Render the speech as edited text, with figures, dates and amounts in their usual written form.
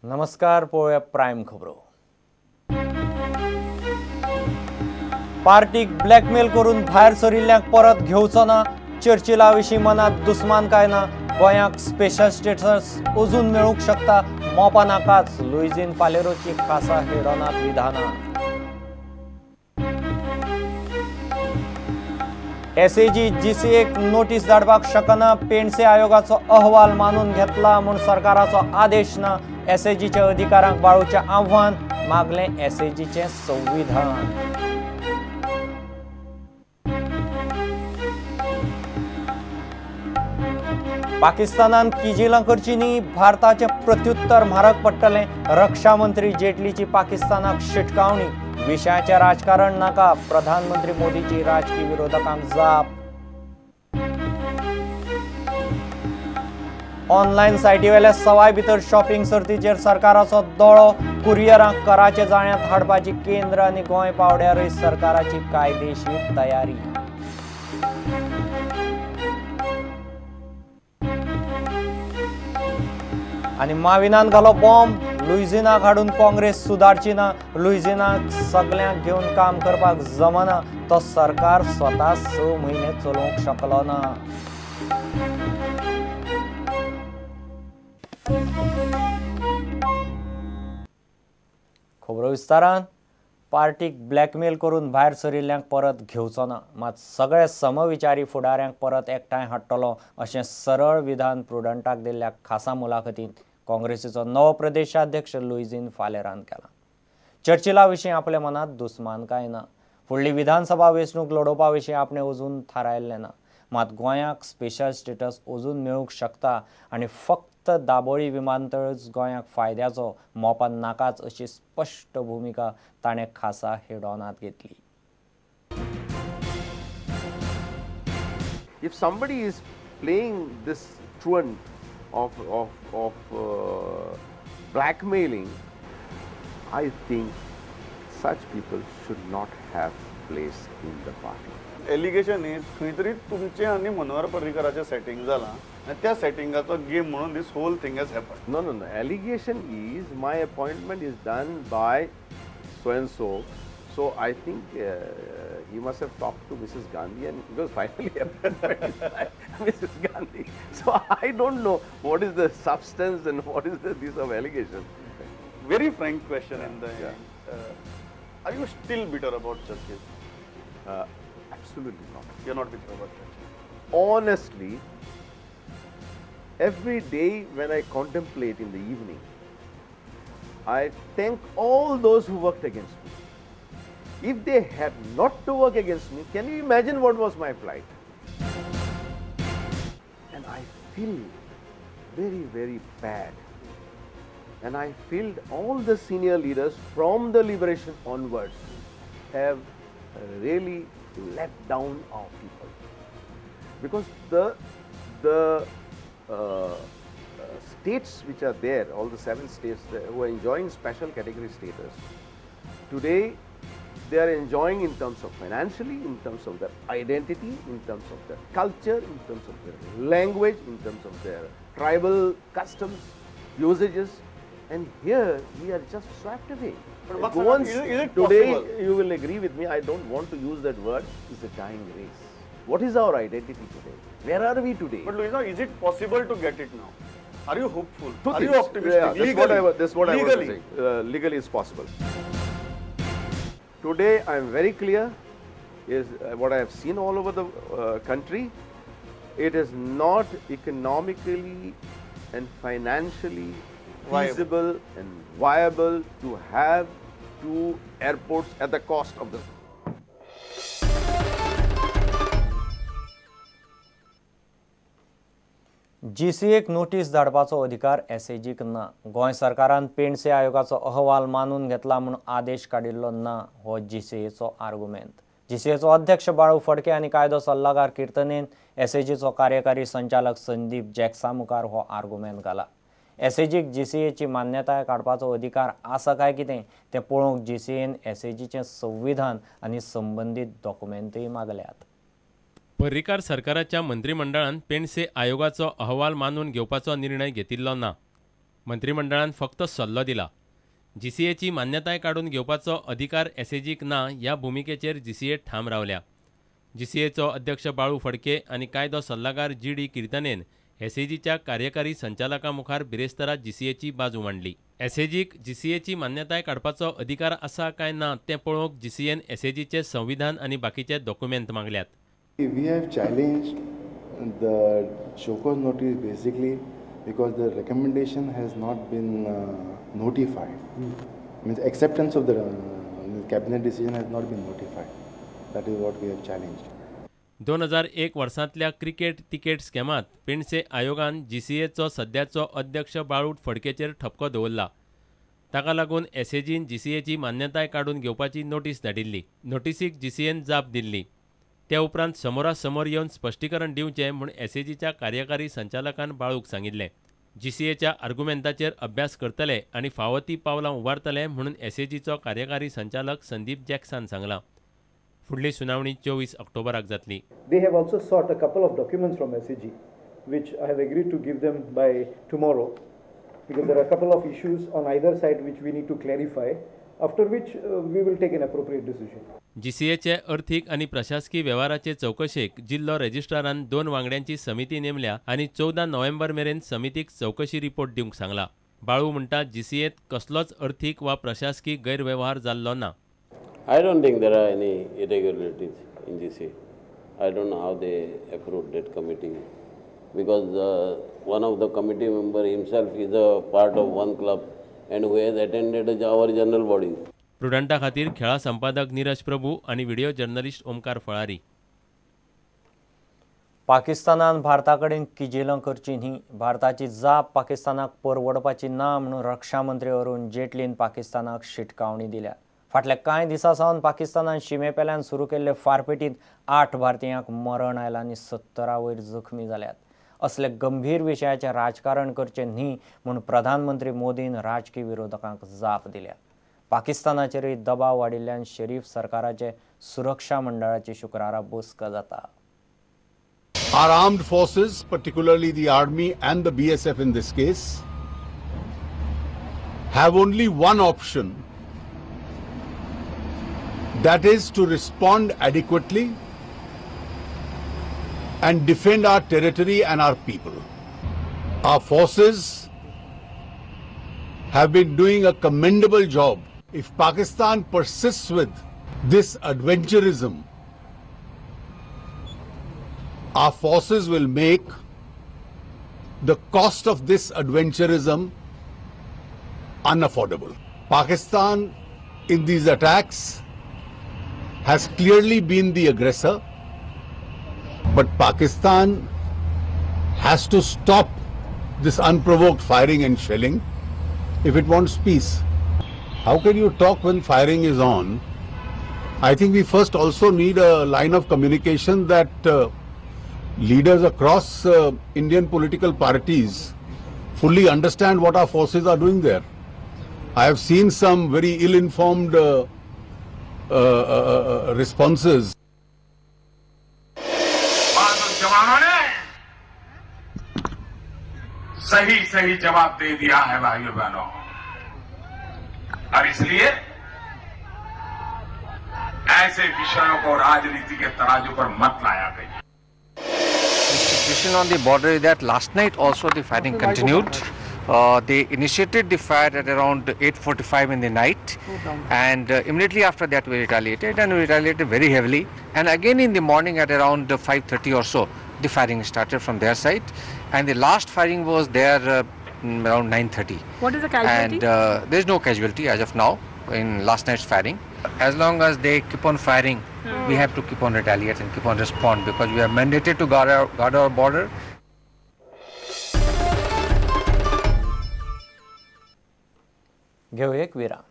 नमस्कार, पळोवया प्रायम खबरो। पार्टीक ब्लॅकमेल करून भायर सरिल्ल्यांक परत घेवचो ना, चर्चिला विशीं मनांत दुस्मान काय ना, गोंयाक स्पेशल स्टेटस अजून मेळूंक शकता, मोपा नाकाच, लुईझिन फालेरोची खासा हेडोनात विधानां। एसएजी जीसीएक नोटीस धाडपाक शकना, पेंडसे आयोगाचो अहवाल मानून घेतला म्हूण सरकाराचो आदेश ना, एसएजीच्या अधिकारांक बाळूचें आव्हान, मागलें एसएजीचें संविधान। पाकिस्तानान किजिलां करची न्ही, भारताचें प्रत्युत्तर म्हारग पडटलें, रक्षा मंत्री जेटलीची पाकिस्तानाक शिटकावणी, विशयाचें राजकारण नाका, प्रधानमंत्री मोदीची राजकी विरोधकांक जाप। ऑनलायन सायटीवेल्या सवाय भितर शॉपिंग सर्तीचेर सरकाराचो दोळो, कुरियरांक कराचे जाळ्यांत हाडपाची केंद्र आनी गोंय पावड्यारूय सरकाराची कायदेशीर तयारी। आनी माविनान घालो बॉम्ब, लुईझिनाक हाडून काँग्रेस सुदारची ना, लुईझिनाक सगल्यांक घेवन काम करपाक जमना, तो सरकार स्वता 6 म्हयने चलोवंक शकलो ना। खबरो विस्तारान। पार्टीक ब्लॅकमेल करून भायर सरिल्ल्यांक परत घेवचो ना, मात सगळे समविचारी फुडाऱ्यांक परत एकठांय हाडटलो अशें सरळ विधान प्रुडंटाक दिल्ल्या खासा मुलाखतींत काँग्रेसीचो नवो प्रदेशाध्यक्ष लुईझिन फालेरान केला। चर्चिला विशीं आपल्या मनांत दुस्मान काय ना, फुडली विधानसभा वेंचणूक लडोवपा विशीं आपणें अजून थारायल्लें ना, मात गोंयाक स्पेशल स्टेटस अजून मेळूंक शकता आनी फक्त दाबोळी विमानतळच गोंयाक फायद्याचो, मोपा नाकाच अशी स्पश्ट भुमिका ताणें खासा हेडॉनांत घेतली। If somebody is playing this truant of blackmailing, I think such people should not have place in the party. Allegation is खंय तरी तुमचें आनी मनोहर पर्रीकराचें सेटिंग जालां आनी त्या सेटिंगाचो गेम म्हणून this whole thing has happened. No, no, no. Allegation is my appointment is done by so and so. So I think he must have talked to Mrs. Gandhi, and because finally appointment is by Mrs. Gandhi. So I don't know what is the substance and what is the this of allegation. Very frank question in the end. Are you still bitter about Churchill? Absolutely not. You're not bitter about Churchill. Honestly, every day when I contemplate in the evening, I thank all those who worked against me. If they had not to work against me, can you imagine what was my plight? And I feel very, very bad. And I feel all the senior leaders from the liberation onwards have really let down our people. Because the states which are there, all the 7 states who are enjoying special category status, today they are enjoying in terms of financially, in terms of their identity, in terms of their culture, in terms of their language, in terms of their tribal customs, usages, and here we are just swept away. But Goans, is it today, possible? You will agree with me, I don't want to use that word, it's a dying race. What is our identity today? Where are we today? But Luisa, is it possible to get it now? Are you hopeful? Two are things. You optimistic? Yeah, that's what I was legally. Saying. Legally it's possible. Today I am very clear, is what I have seen all over the country, it is not economically and financially feasible and viable to have 2 airports at the cost of the. जीसीएक notice धाडपाचो अधिकार एसएजीक ना, गोंय सरकारान पेंडसे आयोगाचो अहवाल मानून घेतला म्हूण आदेश काडिल्लो ना, हो जीसीएचो आर्गुमेंत। जीसीएचो अध्यक्ष बाळू फडके आनी कायदो सल्लागार किर्तनेन एसएजीचो कार्यकारी संचालक संदीप जॅक्सा मुखार हो आर्गुमेंत घाला। एसएजीक जीसीएची मान्यताय काडपाचो अधिकार आसा काय कितें तें पळोवंक जीसीएन एसएजीचें संविधान आनी संबंदीत डॉक्युमेंटूय मागल्यात। पर्रीकार सरकाराच्या मंत्रिमंडळान पेंडसे आयोगाचो अहवाल मानून घेवपाचो निर्णय घेतिल्लो ना। मंत्रीमंडळान फक्त सल्लो दिला. जीसीएची मान्यताय काडून घेवपाचो अधिकार एसएजीक ना ह्या भुमिकेचेर जीसीए ठाम रावल्या. जीसीएचो अध्यक्ष बाळू फडके आनी कायदो सल्लागार जी डी किर्तनेन एसएजीच्या कार्यकारी संचालका मुखार बिरेस्तारा जीसीएची बाजू मांडली. एसएजीक जीसीएची मान्यताय काडपाचो अधिकार आसा काय ना तें पळोवंक जीसीएन एसएजीचे संविधान आनी बाकीचे document मागल्यात. We have challenged the show cause notice basically because the recommendation has not been notified. Means acceptance of the cabinet decision has not been notified. That is what we have challenged. 2001 वर्सांतल्या cricket ticket स्कॅमांत पेंडसे आयोगान जीसीएचो सद्याचो अध्यक्ष बाळू फडकेचेर ठपको दवरला. ताका लागून एसएजीन जीसीएची मान्यताय काडून घेवपाची नोटीस धाडिल्ली. नोटीसीक जीसीएन जाप दिल्ली. त्या उपरांत समोरासमोर येवन स्पश्टीकरण दिवचें म्हूण एसएजीच्या कार्यकारी संचालकान बाळूक सांगिल्लें. जीसीएच्या आर्गुमेंताचेर अभ्यास करतले आनी फावो ती पावलां उबारतले म्हणून एसएजीचो कार्यकारी संचालक संदीप जॅक्सान सांगलां. फुडली सुनावणी 24 ऑक्टोबराक जातली. They have also sought a couple of documents from SAG, which I have agreed to give them by tomorrow, because there are a couple of issues on either side which we need to clarify, after which we will take an appropriate decision. जीसीएचे अर्थीक आनी प्रशासकी वेव्हाराचे चौकशेक जिल्लो रजिस्ट्रारान 2 वांगड्यांची समिती नेमल्या आनी 14 नोव्हेंबर मेरेन समितीक चौकशी report दिवंक सांगला. बाळू म्हणटा जीसीएत कसलोच अर्थीक वा प्रशासकी गैरवेव्हार जाल्लो ना. I don't think there are any irregularities in GCA. I don't know how they approved that committee, because one of the committee member himself is a part of one club and who has attended our general body. प्रुडंटा खातीर खेळा संपादक नीरज प्रभू आनी video journalist Omkar फळारी. पाकिस्तानान भारता कडेन किजिलां करची न्ही, भारताची जाप पाकिस्तानाक परवडपाची ना म्हणून रक्षा मंत्री अरुण जेटलीन पाकिस्तानाक शिटकावणी दिल्या. फाटल्या कांय दिसां सावन पाकिस्तानान शिमे पेल्यान सुरू केल्ले फारपेटींत 8 भारतीयांक मरण आयलां आनी 70 वयर जखमी जाल्यात. असले गंभीर विशयाचें राजकारण करचें न्ही म्हूण प्रधानमंत्री मोदीन राजकी विरोधकांक जाप दिल्या. पाकिस्तानाचेरूय दबाव वाडिल्ल्यान शरीफ सरकाराचे सुरक्षा मंडळाची शुक्रारा बसका जाता. Our armed forces, particularly the army and the BSF in this case, have only one option, that is to respond adequately and defend our territory and our people. Our forces have been doing a commendable job. If Pakistan persists with this adventurism, our forces will make the cost of this adventurism unaffordable. Pakistan in these attacks has clearly been the aggressor, but Pakistan has to stop this unprovoked firing and shelling if it wants peace. How can you talk when firing is on? I think we first also need a line of communication that leaders across Indian political parties fully understand what our forces are doing there. I have seen some very ill-informed responses. जवानों ने सही सही जवाब दे दिया है भाइयों बहनों, और इसलिए ऐसे विषयों को राजनीति के तराजू पर मत लाया Gaya. The situation on the border is that last night also the fighting continued. They initiated the fire at around 8:45 in the night, and immediately after that we retaliated, and we retaliated very heavily. And again in the morning at around 5:30 or so, the firing started from their side, and the last firing was there around 9:30. What is the casualty? And there is no casualty as of now in last night's firing. As long as they keep on firing, we have to keep on retaliate and keep on respond, because we are mandated to guard our border. घेऊ एक विराम.